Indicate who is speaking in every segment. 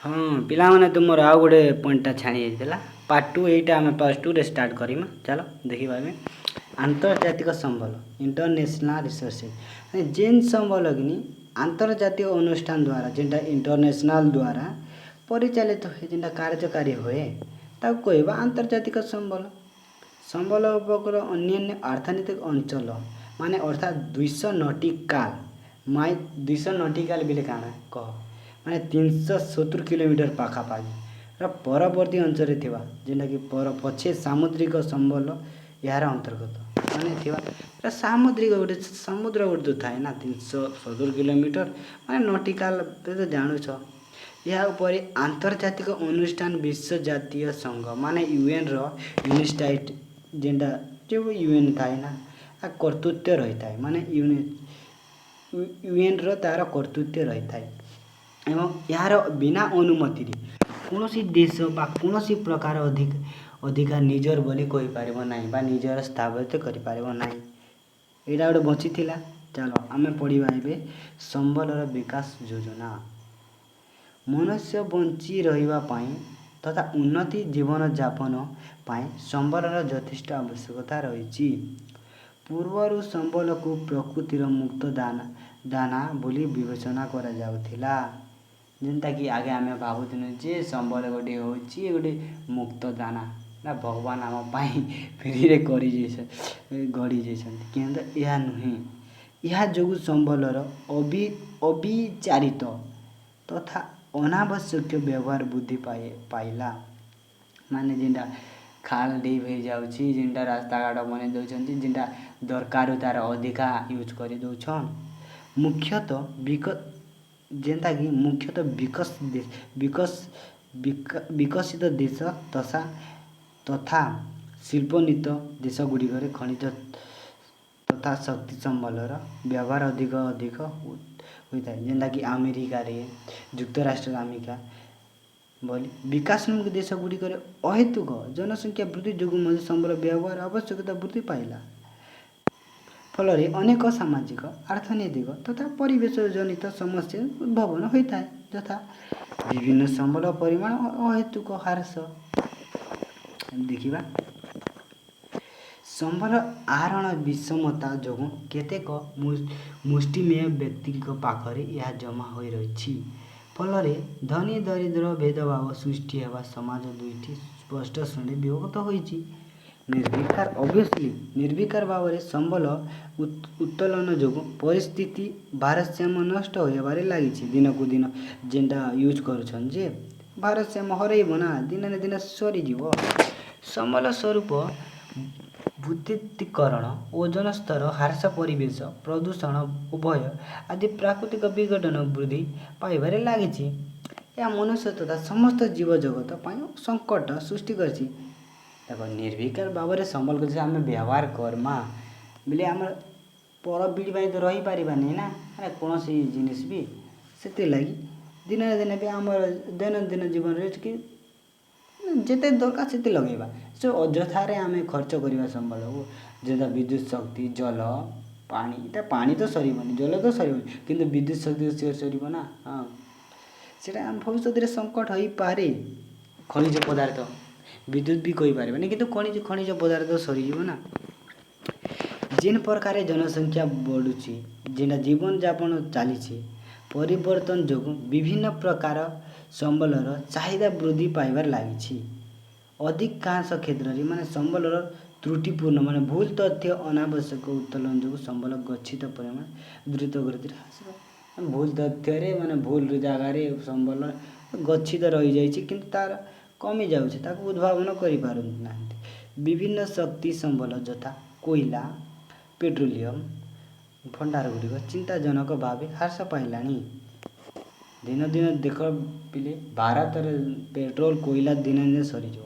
Speaker 1: ହଁ ପିଲାମାନେ, ତୁମର ଆଉ ଗୋଟେ ପଏଣ୍ଟଟା ଛାଡ଼ି ଯାଇଥିଲା। ପାର୍ଟ ଟୁ, ଏଇଟା ଆମେ ପାର୍ଟ ଟୁରେ ଷ୍ଟାର୍ଟ କରିମା। ଚାଲ ଦେଖିବା ଆମେ ଆନ୍ତର୍ଜାତିକ ସମ୍ବଳ, ଇଣ୍ଟରନ୍ୟାସନାଲ୍ ରିସୋର୍ସେସ୍। ମାନେ ଯେନ୍ ସମ୍ବଳ କିନି ଆନ୍ତର୍ଜାତୀୟ ଅନୁଷ୍ଠାନ ଦ୍ୱାରା, ଯେନ୍ଟା ଇଣ୍ଟରନ୍ୟାସନାଲ୍ ଦ୍ୱାରା ପରିଚାଳିତ ହୁଏ, ଯେନ୍ଟା କାର୍ଯ୍ୟକାରୀ ହୁଏ, ତାକୁ କହିବା ଆନ୍ତର୍ଜାତିକ ସମ୍ବଳ। ସମ୍ବଳ ଉପକୂଳ ଅନ୍ୟାନ୍ୟ ଅର୍ଥନୈତିକ ଅଞ୍ଚଳ ମାନେ ଅର୍ଥାତ୍ 200 ନଟିକାଲ ମାଇଲ। 200 ନଟିକାଲ ବିଲେ କାଣା କହ? ମାନେ 370 କିଲୋମିଟର ପାଖାପାଖି ର ପରବର୍ତ୍ତୀ ଅଞ୍ଚଳରେ ଥିବା, ଯେନ୍ଟାକି ପର ପଛେ ସାମୁଦ୍ରିକ ସମ୍ବଳ ଏହାର ଅନ୍ତର୍ଗତ ମାନେ ଥିବା। ଏଟା ସାମୁଦ୍ରିକ ଗୋଟେ, ସମୁଦ୍ର ଗୋଟେ ତ ଥାଏ ନା। 370 କିଲୋମିଟର ମାନେ ନଟିକାଲ ତ ଜାଣୁଛ। ଏହା ଉପରେ ଆନ୍ତର୍ଜାତିକ ଅନୁଷ୍ଠାନ ବିଶ୍ୱ ଜାତୀୟ ସଂଘ, ମାନେ ୟୁଏନ୍ର ୟୁନିଷ୍ଟାଇଟ୍, ଯେନ୍ଟା ଯେଉଁ ୟୁଏନ୍ ଥାଏ ନା, କର୍ତ୍ତୃତ୍ୱ ରହିଥାଏ। ମାନେ ୟୁଏନ୍ର ତାର କର୍ତ୍ତୃତ୍ୱ ରହିଥାଏ ଏବଂ ଏହାର ବିନା ଅନୁମତିରେ କୌଣସି ଦେଶ ବା କୌଣସି ପ୍ରକାର ଅଧିକାର ନିଜର ବୋଲି କହିପାରିବ ନାହିଁ ବା ନିଜର ସ୍ଥାପିତ କରିପାରିବ ନାହିଁ। ଏଇଟା ଗୋଟେ ବଞ୍ଚିଥିଲା। ଚାଲ ଆମେ ପଢ଼ିବା ଏବେ ସମ୍ବଳର ବିକାଶ ଯୋଜନା। ମନୁଷ୍ୟ ବଞ୍ଚି ରହିବା ପାଇଁ ତଥା ଉନ୍ନତି ଜୀବନଯାପନ ପାଇଁ ସମ୍ବଳର ଯଥେଷ୍ଟ ଆବଶ୍ୟକତା ରହିଛି। ପୂର୍ବରୁ ସମ୍ବଳକୁ ପ୍ରକୃତିର ମୁକ୍ତ ଦାନା ବୋଲି ବିବେଚନା କରାଯାଉଥିଲା। ଯେନ୍ଟାକି ଆଗେ ଆମେ ଭାବୁଥିଲୁ ଯେ ସମ୍ବଳ ଗୋଟେ ହେଉଛି ଗୋଟେ ମୁକ୍ତ ଦାନା ନା, ଭଗବାନ ଆମ ପାଇଁ ଫ୍ରିରେ କରି ଗଢ଼ି ଯାଇଛନ୍ତି। କିନ୍ତୁ ଏହା ନୁହେଁ। ଏହା ଯୋଗୁଁ ସମ୍ବଳର ଅବିଚାରିତ ତଥା ଅନାବଶ୍ୟକ ବ୍ୟବହାର ବୃଦ୍ଧି ପାଇଲା। ମାନେ ଯେନ୍ଟା ଖାଲ ଢିପ୍ ହେଇଯାଉଛି, ଯେନ୍ଟା ରାସ୍ତାଘାଟ ବନେଇ ଦେଉଛନ୍ତି, ଯେନ୍ଟା ଦରକାର ତାର ଅଧିକା ୟୁଜ୍ କରିଦେଉଛନ୍। ମୁଖ୍ୟତଃ ଯେନ୍ଟାକି ମୁଖ୍ୟତଃ ବିକଶିତ ଦେଶ ତଥା ଶିଳ୍ପୋନ୍ନତ ଦେଶ ଗୁଡ଼ିକରେ ଖଣିଜ ତଥା ଶକ୍ତି ସମ୍ବଳର ବ୍ୟବହାର ଅଧିକ ଅଧିକ ହୋଇଥାଏ, ଯେନ୍ଟାକି ଆମେରିକାରେ, ଯୁକ୍ତରାଷ୍ଟ୍ର ଆମେରିକା ବୋଲି ବିକାଶୋନ୍ମୁଖ ଦେଶ ଗୁଡ଼ିକରେ ଅହେତୁକ ଜନସଂଖ୍ୟା ବୃଦ୍ଧି ଯୋଗୁଁ ମଧ୍ୟ ସମ୍ବଳ ବ୍ୟବହାର ଆବଶ୍ୟକତା ବୃଦ୍ଧି ପାଇଲା। ଫଳରେ ଅନେକ ସାମାଜିକ, ଅର୍ଥନୈତିକ ତଥା ପରିବେଶ ଜନିତ ସମସ୍ୟା ଉଦ୍ଭାବନ ହୋଇଥାଏ, ଯଥା ବିଭିନ୍ନ ସମ୍ବଳ ପରିମାଣ ଅହେତୁକ ହ୍ରାସ। ଦେଖିବା, ସମ୍ବଳ ଆହରଣ ବିଷମତା ଯୋଗୁଁ କେତେକ ମୁଷ୍ଟିମେୟ ବ୍ୟକ୍ତିଙ୍କ ପାଖରେ ଏହା ଜମା ହୋଇ ରହିଛି। ଫଳରେ ଧନୀ ଦରିଦ୍ର ଭେଦଭାବ ସୃଷ୍ଟି ହେବା ସମାଜ ଦୁଇଟି ସ୍ପଷ୍ଟ ଶ୍ରେଣୀ ବିଭକ୍ତ ହୋଇଛି। ନିର୍ବିକାର, ଅବଭିୟସଲି, ନିର୍ବିକାର ଭାବରେ ସମ୍ବଳ ଉତ୍ତୋଳନ ଯୋଗୁଁ ପରିସ୍ଥିତି ଭାରସାମ୍ୟ ନଷ୍ଟ ହେବାରେ ଲାଗିଛି। ଦିନକୁ ଦିନ ଯେନ୍ଟା ୟୁଜ୍ କରୁଛନ୍ ଯେ ଭାରସାମ୍ୟ ହରେଇବ ନା, ଦିନେ ନା ଦିନେ ସରିଯିବ। ସମ୍ବଳ ସ୍ୱରୂପ ବିଦ୍ୟୁତିକରଣ, ଓଜନ ସ୍ତର ହ୍ରାସ, ପରିବେଶ ପ୍ରଦୂଷଣ, ଉଭୟ ଆଦି ପ୍ରାକୃତିକ ବିଘଟନ ବୃଦ୍ଧି ପାଇବାରେ ଲାଗିଛି। ଏହା ମନୁଷ୍ୟ ତଥା ସମସ୍ତ ଜୀବଜଗତ ପାଇଁ ସଙ୍କଟ ସୃଷ୍ଟି କରିଛି। ଦେଖ, ନିର୍ବିକାର ଭାବରେ ସମ୍ବଳକୁ ଯଦି ଆମେ ବ୍ୟବହାର କର୍ମା ବୋଲେ ଆମର ପର ପିଢ଼ି ପାଇଁ ତ ରହିପାରିବାନି ନା। ମାନେ କୌଣସି ଜିନିଷ ବି ସେଥିର୍ଲାଗି ଦିନେ ନା ଦିନେ ବି ଆମର ଦୈନନ୍ଦିନ ଜୀବନରେ କି ଯେତେ ଦରକାର ସେତେ ଲଗେଇବା। ସେ ଅଯଥାରେ ଆମେ ଖର୍ଚ୍ଚ କରିବା ସମ୍ବଳକୁ, ଯେନ୍ତା ବିଦ୍ୟୁତ ଶକ୍ତି, ଜଳ, ପାଣି। ଏଇଟା ପାଣି ତ ସରିବନି, ଜଳ ତ ସରିବନି, କିନ୍ତୁ ବିଦ୍ୟୁତ ଶକ୍ତି ତ ସରିବ ନା। ହଁ, ସେଇଟା ଆମ ଭବିଷ୍ୟତରେ ସଙ୍କଟ ହେଇପାରେ। ଖଣିଜ ପଦାର୍ଥ, ବିଦ୍ୟୁତ ବି କହିପାରିବାନି, କିନ୍ତୁ ଖଣିଜ ପଦାର୍ଥ ସରିଯିବ ନା। ଯେନ୍ ପ୍ରକାରେ ଜନସଂଖ୍ୟା ବଢ଼ୁଛି, ଯେନ୍ଟା ଜୀବନଯାପନ ଚାଲିଛି, ପରିବର୍ତ୍ତନ ଯୋଗୁଁ ବିଭିନ୍ନ ପ୍ରକାର ସମ୍ବଳର ଚାହିଦା ବୃଦ୍ଧି ପାଇବାରେ ଲାଗିଛି। ଅଧିକାଂଶ କ୍ଷେତ୍ରରେ ମାନେ ସମ୍ବଳର ତ୍ରୁଟିପୂର୍ଣ୍ଣ, ମାନେ ଭୁଲ ତଥ୍ୟ, ଅନାବଶ୍ୟକ ଉତ୍ତୋଳନ ଯୋଗୁଁ ସମ୍ବଳ ଗଚ୍ଛିତ ପରିମାଣ ଦ୍ରୁତ ଗତିରେ ହ୍ରାସ। ଭୁଲ ତଥ୍ୟରେ, ମାନେ ଭୁଲ ଜାଗାରେ ସମ୍ବଳ ଗଚ୍ଛିତ ରହିଯାଇଛି, କିନ୍ତୁ ତାର କମିଯାଉଛି, ତାକୁ ଉଦ୍ଭାବନ କରିପାରୁନାହାନ୍ତି। ବିଭିନ୍ନ ଶକ୍ତି ସମ୍ବଳ ଯଥା କୋଇଲା, ପେଟ୍ରୋଲିୟମ ଭଣ୍ଡାର ଗୁଡ଼ିକ ଚିନ୍ତାଜନକ ଭାବେ ହ୍ରାସ ପାଇଲାଣି। ଦିନ ଦିନ ଦେଖ ପିଲେ, ଭାରତରେ ପେଟ୍ରୋଲ, କୋଇଲା ଦିନେ ଦିନେ ସରିଯିବ।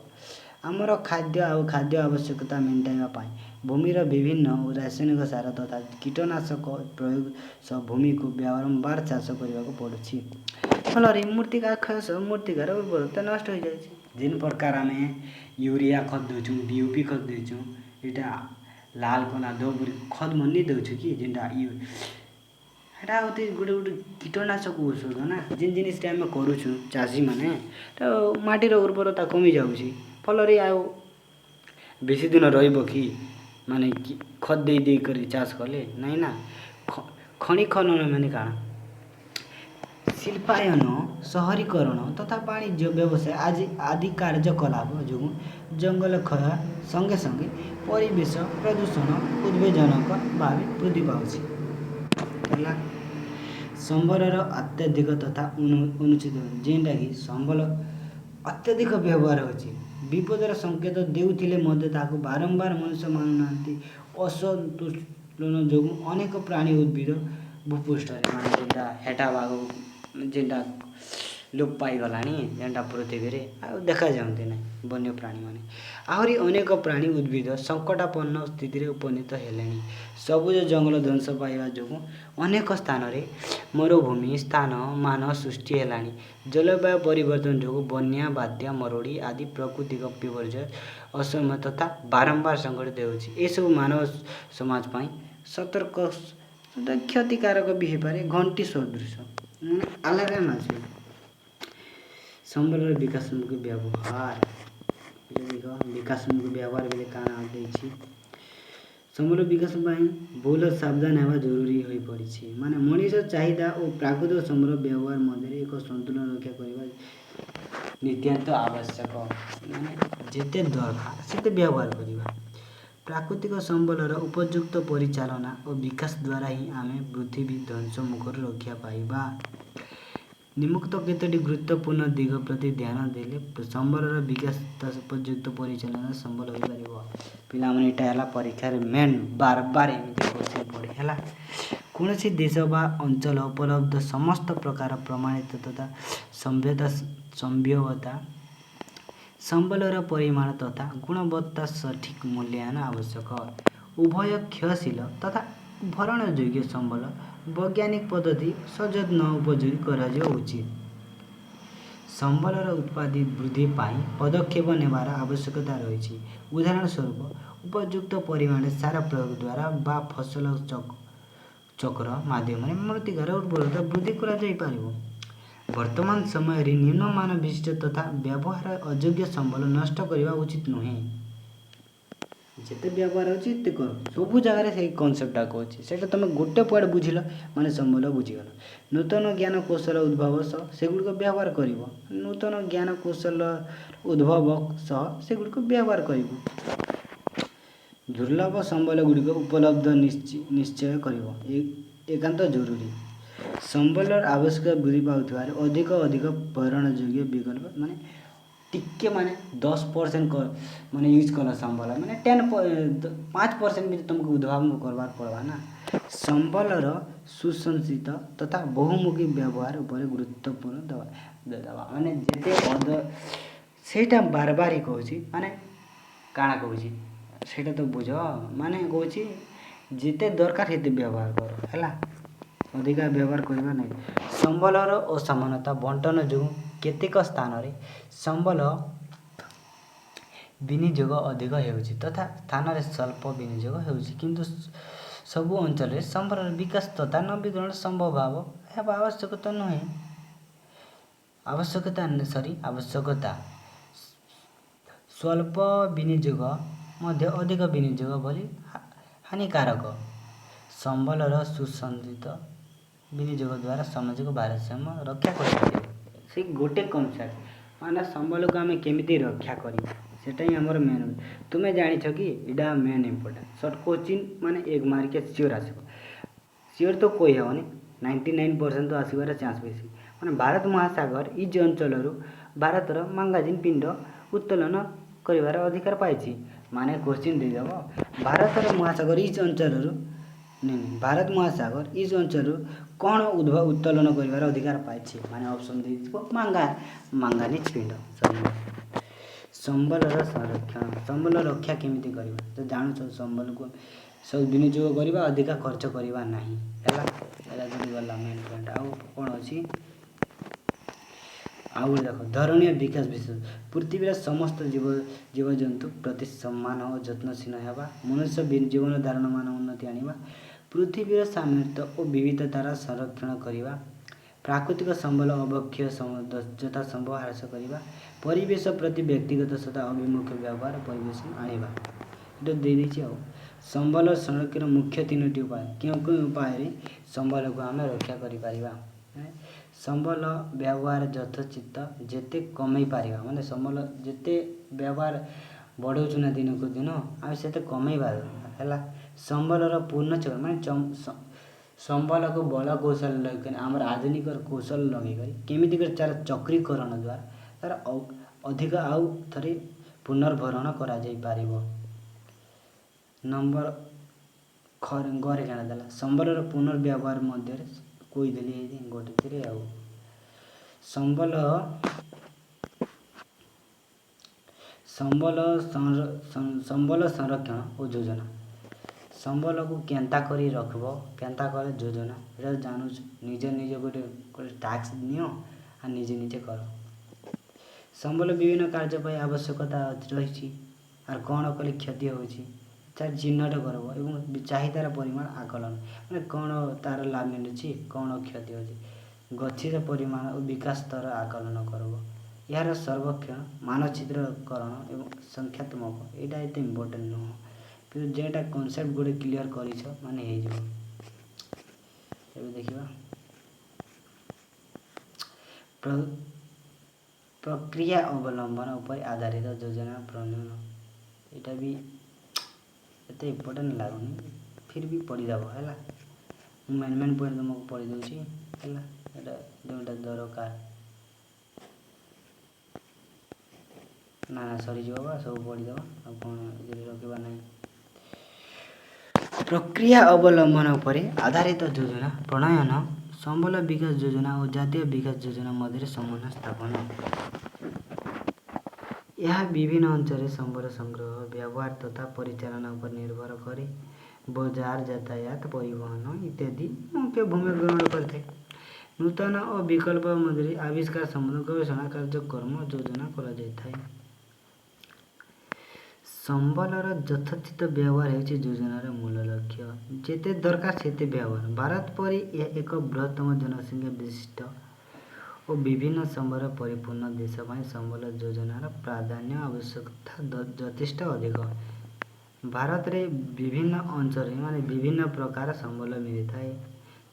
Speaker 1: ଆମର ଖାଦ୍ୟ ଆଉ ଖାଦ୍ୟ ଆବଶ୍ୟକତା ମେଣ୍ଟାଇବା ପାଇଁ ଭୂମିର ବିଭିନ୍ନ ରାସାୟନିକ ସାର ତଥା କୀଟନାଶକ ପ୍ରୟୋଗ ସହ ଭୂମିକୁ ବାରମ୍ବାର ଚାଷ କରିବାକୁ ପଡ଼ୁଛି। ଫଳରେ ମୃତ୍ତିକା କ୍ଷୟ ସହ ମୃତ୍ତିକାର ଉର୍ବରତା ନଷ୍ଟ ହୋଇଯାଉଛି। ଯେନ୍ ପ୍ରକାର ଆମେ ୟୁରିଆ ଖତ ଦେଉଛୁଁ, ଡିଓପି ଖତ ଦେଉଛୁଁ, ଏଇଟା ଲାଲ କଲା ଦୋ ଖତ ମନି ଦେଉଛୁ କି ଯେନ୍ଟା ହେଟା ହଉଛି ଗୋଟେ ଗୋଟେ କୀଟନାଶକ ଔଷଧ ନା। ଯେନ୍ ଜିନିଷଟା ଆମେ କରୁଛୁ ଚାଷୀମାନେ, ତ ମାଟିର ଉର୍ବରତା କମି ଯାଉଛି। ଫଳରେ ଆଉ ବେଶୀ ଦିନ ରହିବ କି? ମାନେ ଖତ ଦେଇ ଦେଇ କରି ଚାଷ କଲେ ନାଇଁ ନା। ଖଣି ଖନନ ମାନେ କାଣା? ଶିଳ୍ପାୟନ, ସହରୀକରଣ ତଥା ବାଣିଜ୍ୟ ବ୍ୟବସାୟ ଆଜି ଆଦି କାର୍ଯ୍ୟକଳାପ ଯୋଗୁଁ ଜଙ୍ଗଲ କ୍ଷୟ ସଙ୍ଗେ ସଙ୍ଗେ ପରିବେଶ ପ୍ରଦୂଷଣ ଉଦ୍ବେଗଜନକ ଭାବେ ବୃଦ୍ଧି ପାଉଛି। ହେଲା। ସମ୍ବଳର ଅତ୍ୟଧିକ ତଥା ଅନୁଚିତ, ଯେନ୍ଟାକି ସମ୍ବଳ ଅତ୍ୟଧିକ ବ୍ୟବହାର ହେଉଛି, ବିପଦର ସଂକେତ ଦେଉଥିଲେ ମଧ୍ୟ ତାହାକୁ ବାରମ୍ବାର ମନୁଷ୍ୟ ମାନୁନାହାନ୍ତି। ଅସନ୍ତୁଳନ ଯୋଗୁଁ ଅନେକ ପ୍ରାଣୀ, ଉଦ୍ଭିଦ ଭୂପୃଷ୍ଠରେ, ମାନେ ଯେନ୍ଟା ହେଟା ବାଘ ଯେନ୍ଟା ଲୋପ ପାଇଗଲାଣି, ଯେନ୍ଟା ପୃଥିବୀରେ ଆଉ ଦେଖାଯାଆନ୍ତି ନାହିଁ ବନ୍ୟ ପ୍ରାଣୀମାନେ, ଆହୁରି ଅନେକ ପ୍ରାଣୀ, ଉଦ୍ଭିଦ ସଙ୍କଟାପନ୍ନ ସ୍ଥିତିରେ ଉପନୀତ ହେଲେଣି। ସବୁଜ ଜଙ୍ଗଲ ଧ୍ୱଂସ ପାଇବା ଯୋଗୁଁ ଅନେକ ସ୍ଥାନରେ ମରୁଭୂମି ସ୍ଥାନ ମାନ ସୃଷ୍ଟି ହେଲାଣି। ଜଳବାୟୁ ପରିବର୍ତ୍ତନ ଯୋଗୁଁ ବନ୍ୟା, ବାତ୍ୟା, ମରୁଡ଼ି ଆଦି ପ୍ରାକୃତିକ ବିପର୍ଯ୍ୟୟ ଅସମୟ ତଥା ବାରମ୍ବାର ସଂଘଟିତ ହେଉଛି। ଏସବୁ ମାନବ ସମାଜ ପାଇଁ ସତର୍କ କ୍ଷତିକାରକ ବି ହେଇପାରେ। ଘଣ୍ଟି ସଦୃଶ, ମାନେ ଆଲାରାମ ଅଛି। ସମ୍ବଳର ବିକାଶମୁଖୀ ବ୍ୟବହାର। ଦେଖ, ବିକାଶମୁଖୀ ବ୍ୟବହାର ବେଲେ କାଣା ଦେଇଛି? ସମ୍ବଳ ବିକାଶ ପାଇଁ ବହୁଳ ସାବଧାନ ହେବା ଜରୁରୀ ହୋଇପଡ଼ିଛି। ମାନେ ମଣିଷ ଚାହିଦା ଓ ପ୍ରାକୃତିକ ସମ୍ବଳ ବ୍ୟବହାର ମଧ୍ୟରେ ଏକ ସନ୍ତୁଳନ ରକ୍ଷା କରିବା ନିତ୍ୟାନ୍ତ ଆବଶ୍ୟକ। ମାନେ ଯେତେ ଦରକାର ସେତେ ବ୍ୟବହାର କରିବା। ପ୍ରାକୃତିକ ସମ୍ବଳର ଉପଯୁକ୍ତ ପରିଚାଳନା ଓ ବିକାଶ ଦ୍ୱାରା ହିଁ ଆମେ ପୃଥିବୀ ଧ୍ୱଂସ ମୁଖରୁ ରକ୍ଷା ପାଇବା। ନିମ୍ନୋକ୍ତ କେତୋଟି ଗୁରୁତ୍ୱପୂର୍ଣ୍ଣ ଦିଗ ପ୍ରତି ଧ୍ୟାନ ଦେଲେ ସମ୍ବଳର ବିକାଶ ଉପଯୁକ୍ତ ପରିଚାଳନା ସମ୍ଭବ ହୋଇପାରିବ। ପିଲାମାନେ, ଏଇଟା ହେଲା ପରୀକ୍ଷାରେ ମେନ୍। ବାର ବାର ଏମିତି କ୍ୱେଶ୍ଚନ୍ ପଡ଼େ। ହେଲା। କୌଣସି ଦେଶ ବା ଅଞ୍ଚଳ ଉପଲବ୍ଧ ସମସ୍ତ ପ୍ରକାର ପ୍ରମାଣିତ ତଥା ସମ୍ଭାବ୍ୟତା ସମ୍ବଳର ପରିମାଣ ତଥା ଗୁଣବତ୍ତା ସଠିକ୍ ମୂଲ୍ୟାୟନ ଆବଶ୍ୟକ। ଉଭୟ କ୍ଷୟଶୀଳ ତଥା ଭରଣଯୋଗ୍ୟ ସମ୍ବଳ ବୈଜ୍ଞାନିକ ପଦ୍ଧତି ସଯତ୍ନ ଉପଯୋଗୀ କରାଯିବା ଉଚିତ। ସମ୍ବଳର ଉତ୍ପାଦିତ ବୃଦ୍ଧି ପାଇଁ ପଦକ୍ଷେପ ନେବାର ଆବଶ୍ୟକତା ରହିଛି। ଉଦାହରଣ ସ୍ୱରୂପ, ଉପଯୁକ୍ତ ପରିମାଣରେ ସାର ପ୍ରୟୋଗ ଦ୍ୱାରା ବା ଫସଲ ଚକ୍ର ମାଧ୍ୟମରେ ମୃତ୍ତିକାର ଉର୍ବରତା ବୃଦ୍ଧି କରାଯାଇପାରିବ। ବର୍ତ୍ତମାନ ସମୟରେ ନିମ୍ନମାନ ବିଶିଷ୍ଟ ତଥା ବ୍ୟବହାର ଅଯୋଗ୍ୟ ସମ୍ବଳ ନଷ୍ଟ କରିବା ଉଚିତ ନୁହେଁ। ଯେତେ ବ୍ୟବହାର ହେଉଛି ଏତେ କର। ସବୁ ଜାଗାରେ ସେଇ କନସେପ୍ଟଟା କହୁଛି। ସେଇଟା ତୁମେ ଗୋଟେ ପଏଣ୍ଟ ବୁଝିଲ ମାନେ ସମ୍ବଳ ବୁଝିଗଲ। ନୂତନ ଜ୍ଞାନ କୌଶଳ ଉଦ୍ଭାବ ସହ ସେଗୁଡ଼ିକ ବ୍ୟବହାର କରିବ। ନୂତନ ଜ୍ଞାନ କୌଶଳ ଉଦ୍ଭବ ସହ ସେଗୁଡ଼ିକୁ ବ୍ୟବହାର କରିବ। ଦୁର୍ଲଭ ସମ୍ବଳ ଗୁଡ଼ିକ ଉପଲବ୍ଧ ନିଶ୍ଚୟ କରିବ ଏକାନ୍ତ ଜରୁରୀ। ସମ୍ବଳର ଆବଶ୍ୟକତା ବୃଦ୍ଧି ପାଉଥିବାରୁ ଅଧିକ ଅଧିକ ଭରଣଯୋଗ୍ୟ ବିକଳ୍ପ, ମାନେ ଟିକେ, ମାନେ 10% ମାନେ ୟୁଜ୍ କଲ ସମ୍ବଳ, ମାନେ 5% ବି ତୁମକୁ ଉଦ୍ଭାବନ କରବାର ପଡ଼ବା ନା। ସମ୍ବଳର ସୁସଞ୍ଚିତ ତଥା ବହୁମୁଖୀ ବ୍ୟବହାର ଉପରେ ଗୁରୁତ୍ୱପୂର୍ଣ୍ଣ ଦେବା। ମାନେ ଯେତେ ସେଇଟା ବାର ବାର ହିଁ କହୁଛି। ମାନେ କାଣା କହୁଛି ସେଇଟା ତ ବୁଝ। ମାନେ କହୁଛି, ଯେତେ ଦରକାର ସେତେ ବ୍ୟବହାର କର। ହେଲା, ଅଧିକା ବ୍ୟବହାର କରିବା ନାହିଁ। ସମ୍ବଳର ଅସମାନତା ବଣ୍ଟନ ଯୋଗୁଁ କେତେକ ସ୍ଥାନରେ ସମ୍ବଳ ବିନିଯୋଗ ଅଧିକ ହେଉଛି ତଥା ସ୍ଥାନରେ ସ୍ୱଳ୍ପ ବିନିଯୋଗ ହେଉଛି। କିନ୍ତୁ ସବୁ ଅଞ୍ଚଳରେ ସମ୍ବଳର ବିକାଶ ତଥା ନବୀକରଣ ସମ୍ଭବ ହେବା ଆବଶ୍ୟକତା ନୁହେଁ। ଆବଶ୍ୟକତା, ସରି, ଆବଶ୍ୟକତା। ସ୍ୱଳ୍ପ ବିନିଯୋଗ ମଧ୍ୟ ଅଧିକ ବିନିଯୋଗ ଭଳି ହାନିକାରକ। ସମ୍ବଳର ସୁସଞ୍ଚିତ ବିନିଯୋଗ ଦ୍ୱାରା ସାମାଜିକ ଭାରସାମ୍ୟ ରକ୍ଷା କରିପାରିବ। ସେଇ ଗୋଟେ କନସେପ୍ଟ, ମାନେ ସମ୍ବଳକୁ ଆମେ କେମିତି ରକ୍ଷା କରିବା, ସେଟା ହିଁ ଆମର ମେନ୍। ତୁମେ ଜାଣିଛ କି ଏଇଟା ମେନ୍ ଇମ୍ପୋର୍ଟାଣ୍ଟ ସର୍ଟ କୋଶ୍ଚିନ୍, ମାନେ ଏକ ମାର୍କିଆ ସିଓର ଆସିବ। ସିଓର ତ କହିହେବନି, 99% ତ ଆସିବାର ଚାନ୍ସ ବେଶୀ। ମାନେ ଭାରତ ମହାସାଗର is ଅଞ୍ଚଳରୁ ଭାରତର ମାଙ୍ଗାନିଜ ପିଣ୍ଡ ଉତ୍ତୋଳନ କରିବାର ଅଧିକାର ପାଇଛି। ମାନେ କୋଶ୍ଚିନ୍ ଦେଇଦେବ, ଭାରତର ମହାସାଗର is ଅଞ୍ଚଳରୁ, ନାଇଁ ନାଇଁ, ଭାରତ ମହାସାଗର is ଅଞ୍ଚଳରୁ କ'ଣ ଉତ୍ତୋଳନ କରିବାର ଅଧିକାର ପାଇଛି? ମାନେ ଅପସନ୍ ଦେଇଥିବ ମାଙ୍ଗାନିଜ ପିଣ୍ଡ। ସରିଲା। ସମ୍ବଳର ସଂରକ୍ଷଣ। ସମ୍ବଳ ରକ୍ଷା କେମିତି କରିବା ତ ଜାଣୁଛ। ସମ୍ବଳକୁ ସବୁ ବିନିଯୋଗ କରିବା, ଅଧିକା ଖର୍ଚ୍ଚ କରିବା ନାହିଁ। ହେଲା, ହେଲା, ଗୋଟେ ଗଲା ମେନ୍ ପଏଣ୍ଟ। ଆଉ କ'ଣ ଅଛି? ଆଉ ଗୋଟେ ଦେଖ, ଧରଣୀୟ ବିକାଶ ବିଷୟ। ପୃଥିବୀର ସମସ୍ତ ଜୀବଜନ୍ତୁ ପ୍ରତି ସମ୍ମାନ ଓ ଯତ୍ନଶୀଳ ହେବା, ମନୁଷ୍ୟ ଜୀବନ ଧାରଣ ମାନ ଉନ୍ନତି ଆଣିବା, ପୃଥିବୀର ସାମର୍ଥ୍ୟ ଓ ବିବିଧତାର ସଂରକ୍ଷଣ କରିବା, ପ୍ରାକୃତିକ ସମ୍ବଳ ଅବକ୍ଷୟ ଯଥାସମ୍ଭବ ହ୍ରାସ କରିବା, ପରିବେଶ ପ୍ରତି ବ୍ୟକ୍ତିଗତ ତଥା ଆଭିମୁଖ୍ୟ ବ୍ୟବହାର ପରିବେଶ ଆଣିବା। ଏଇଟା ଦେଇଦେଇଛି। ଆଉ ସମ୍ବଳ ସଂରକ୍ଷଣ ମୁଖ୍ୟ ତିନୋଟି ଉପାୟ। କେଉଁ କେଉଁ ଉପାୟରେ ସମ୍ବଳକୁ ଆମେ ରକ୍ଷା କରିପାରିବା? ସମ୍ବଳ ବ୍ୟବହାର ଯଥୋଚିତ ଯେତେ କମେଇ ପାରିବା, ମାନେ ସମ୍ବଳ ଯେତେ ବ୍ୟବହାର ବଢ଼ଉଛୁ ନା ଦିନକୁ ଦିନ, ଆମେ ସେତେ କମେଇବା ହେଲା। ସମ୍ବଳର ପୂର୍ଣ୍ଣ, ମାନେ ସମ୍ବଳକୁ ବଳ କୌଶଳ ଲଗେଇ, ଆମର ଆଧୁନିକ କୌଶଳ ଲଗେଇକରି କେମିତି କରି ତାର ଚକ୍ରୀକରଣ ଦ୍ୱାରା ତାର ଅଧିକ ଆଉ ଥରେ ପୁନର୍ଭରଣ କରାଯାଇପାରିବ। ନମ୍ବର ଗରେ କାଣା ଦେଲା? ସମ୍ବଳର ପୁନର୍ବ୍ୟବହାର ମଧ୍ୟରେ କହିଦେଲି ଗୋଟେଥିରେ। ଆଉ ସମ୍ବଳ ସଂରକ୍ଷଣ ଓ ଯୋଜନା। ସମ୍ବଳକୁ କେନ୍ତା କରି ରଖିବ, କେନ୍ତା କଲେ ଯୋଜନା, ଏଇଟା ଜାଣୁଛୁ। ନିଜ ନିଜ ଗୋଟେ ଗୋଟେ ଟାସ୍କ ନିଅ ଆଉ ନିଜେ ନିଜେ କର। ସମ୍ବଳ ବିଭିନ୍ନ କାର୍ଯ୍ୟ ପାଇଁ ଆବଶ୍ୟକତା ରହିଛି, ଆର୍ କ'ଣ କଲେ କ୍ଷତି ହେଉଛି ତାର ଚିହ୍ନଟ କରିବ ଏବଂ ଚାହିଦାର ପରିମାଣ ଆକଳନ, ମାନେ କ'ଣ ତାର ଲାଭ ମିଳୁଛି, କ'ଣ କ୍ଷତି ହେଉଛି, ଗଚ୍ଛିତ ପରିମାଣ ଓ ବିକାଶ ସ୍ତର ଆକଳନ କରିବ। ଏହାର ସର୍ବେକ୍ଷଣ, ମାନଚିତ୍ରକରଣ ଏବଂ ସଂଖ୍ୟାତ୍ମକ। ଏଇଟା ଏତେ ଇମ୍ପୋର୍ଟାଣ୍ଟ ନୁହଁ, କିନ୍ତୁ ଯେଟା କନସେପ୍ଟ ଗୋଟେ କ୍ଲିଅର୍ କରିଛ ମାନେ ହେଇଯିବ। ଏବେ ଦେଖିବା ପ୍ରକ୍ରିୟା ଅବଲମ୍ବନ ଉପରେ ଆଧାରିତ ଯୋଜନା ପ୍ରଣୟନ। ଏଇଟା ବି ଏତେ ଇମ୍ପୋର୍ଟାଣ୍ଟ ଲାଗୁନି, ଫିର୍ ବି ପଢ଼ିଦେବ ହେଲା। ମୁଁ ମେନ୍ ମେନ୍ ପଏଣ୍ଟ ତୁମକୁ ପଢ଼ି ଦେଉଛି ହେଲା, ଏଇଟା ଯେଉଁଟା ଦରକାର। ନା ନା, ସରିଯିବ ବା, ସବୁ ପଢ଼ିଦେବା, ଆଉ କ'ଣ ଏଥିରେ ରଖିବା ନାହିଁ। ପ୍ରକ୍ରିୟା ଅବଲମ୍ବନ ଉପରେ ଆଧାରିତ ଯୋଜନା ପ୍ରଣୟନ, ସମ୍ବଳ ବିକାଶ ଯୋଜନା ଓ ଜାତୀୟ ବିକାଶ ଯୋଜନା ମଧ୍ୟରେ ସମନ୍ୱୟ ସ୍ଥାପନ। ଏହା ବିଭିନ୍ନ ଅଞ୍ଚଳରେ ସମ୍ବଳ ସଂଗ୍ରହ, ବ୍ୟବହାର ତଥା ପରିଚାଳନା ଉପରେ ନିର୍ଭର କରେ। ବଜାର, ଯାତାୟାତ, ପରିବହନ ଇତ୍ୟାଦି ମୁଖ୍ୟ ଭୂମିକା ଗ୍ରହଣ କରିଥାଏ। ନୂତନ ଓ ବିକଳ୍ପ ମଧ୍ୟରେ ଆବିଷ୍କାର ସମ୍ବନ୍ଧ ଗବେଷଣା କାର୍ଯ୍ୟକ୍ରମ ଯୋଜନା କରାଯାଇଥାଏ। ସମ୍ବଳର ଯଥୋଚିତ ବ୍ୟବହାର ହେଉଛି ଯୋଜନାର ମୂଳ ଲକ୍ଷ୍ୟ। ଯେତେ ଦରକାର ସେତେ ବ୍ୟବହାର। ଭାରତ ପରି ଏହା ଏକ ବୃହତ୍ତମ ଜନସଂଖ୍ୟା ବିଶିଷ୍ଟ ଓ ବିଭିନ୍ନ ସମ୍ବଳ ପରିପୂର୍ଣ୍ଣ ଦେଶ ପାଇଁ ସମ୍ବଳ ଯୋଜନାର ପ୍ରାଧାନ୍ୟ ଆବଶ୍ୟକତା ଯଥେଷ୍ଟ ଅଧିକ। ଭାରତରେ ବିଭିନ୍ନ ଅଞ୍ଚଳରେ, ମାନେ ବିଭିନ୍ନ ପ୍ରକାର ସମ୍ବଳ ମିଳିଥାଏ।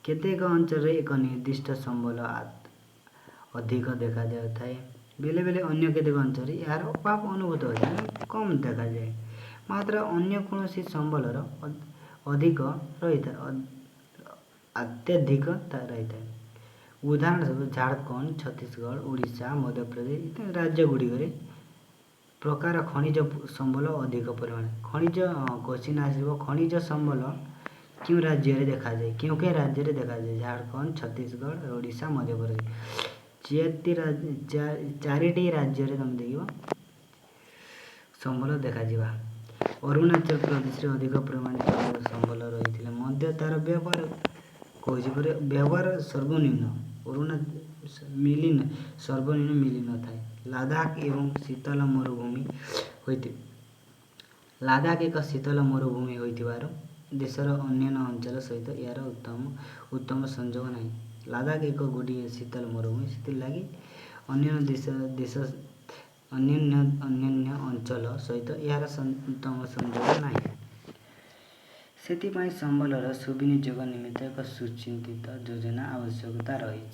Speaker 1: କେତେକ ଅଞ୍ଚଳରେ ଏକ ନିର୍ଦ୍ଦିଷ୍ଟ ସମ୍ବଳ ଅଧିକ ଦେଖାଯାଉଥାଏ, ବେଳେ ବେଳେ ଅନ୍ୟ କେତେକ ଅଞ୍ଚଳରେ ଏହାର ଅଭାବ ଅନୁଭୂତ ହୋଇଥାଏ, କମ୍ ଦେଖାଯାଏ। ମାତ୍ର ଅନ୍ୟ କୌଣସି ସମ୍ବଳର ଅଧିକ ରହିଥାଏ, ଅତ୍ୟଧିକ ରହିଥାଏ। ଉଦାହରଣ ସ୍ୱରୂପ ଝାଡ଼ଖଣ୍ଡ, ଛତିଶଗଡ଼, ଓଡ଼ିଶା, ମଧ୍ୟପ୍ରଦେଶ ଇତ୍ୟାଦି ରାଜ୍ୟ ଗୁଡ଼ିକରେ ପ୍ରକାର ଖଣିଜ ସମ୍ବଳ ଅଧିକ ପରିମାଣ। ଖଣିଜ କୋଶ୍ଚିନ୍ ଆସିବ, ଖଣିଜ ସମ୍ବଳ କେଉଁ ରାଜ୍ୟରେ ଦେଖାଯାଏ? କେଉଁ କେଉଁ ରାଜ୍ୟରେ ଦେଖାଯାଏ? ଝାଡ଼ଖଣ୍ଡ, ଛତିଶଗଡ଼, ଓଡ଼ିଶା, ମଧ୍ୟପ୍ରଦେଶ। ଚାରିଟି ରାଜ୍ୟରେ ତମେ ଦେଖିବ ସମ୍ବଳ ଦେଖାଯିବା। ଅରୁଣାଚଳ ପ୍ରଦେଶରେ ଅଧିକ ପରିମାଣରେ ସମ୍ବଳ ରହିଥିଲେ ମଧ୍ୟ ତାର ବ୍ୟବହାର କହୁଛି ପରେ ବ୍ୟବହାର ସର୍ବନିମ୍ନ ଅରୁଣା ମିଳି ସର୍ବନିମ୍ନ ମିଳିନଥାଏ। ଲାଦାଖ ଏବଂ ଶୀତଳ ମରୁଭୂମି ହୋଇଥି ଲାଦାଖ ଏକ ଶୀତଳ ମରୁଭୂମି ହୋଇଥିବାରୁ ଦେଶର ଅନ୍ୟାନ୍ୟ ଅଞ୍ଚଳ ସହିତ ଏହାର ଉତ୍ତମ ସଂଯୋଗ ନାହିଁ। ଲାଦାଖ ଏକ ଗୋଟିଏ ଶୀତଳ ମରୁଭୂମି, ସେଥିଲାଗି ଅନ୍ୟାନ୍ୟ ଦେଶ ଦେଶ ଅନ୍ୟାନ୍ୟ ଅନ୍ୟାନ୍ୟ ଅଞ୍ଚଳ ସହିତ ଏହାର ଉତ୍ତମ ସଂଯୋଗ ନାହିଁ। ସେଥିପାଇଁ ସମ୍ବଳର ସୁବିନିଯୋଗ ନିମିତ୍ତ ଏକ ସୁଚିନ୍ତିତ ଯୋଜନା ଆବଶ୍ୟକତା ରହିଛି।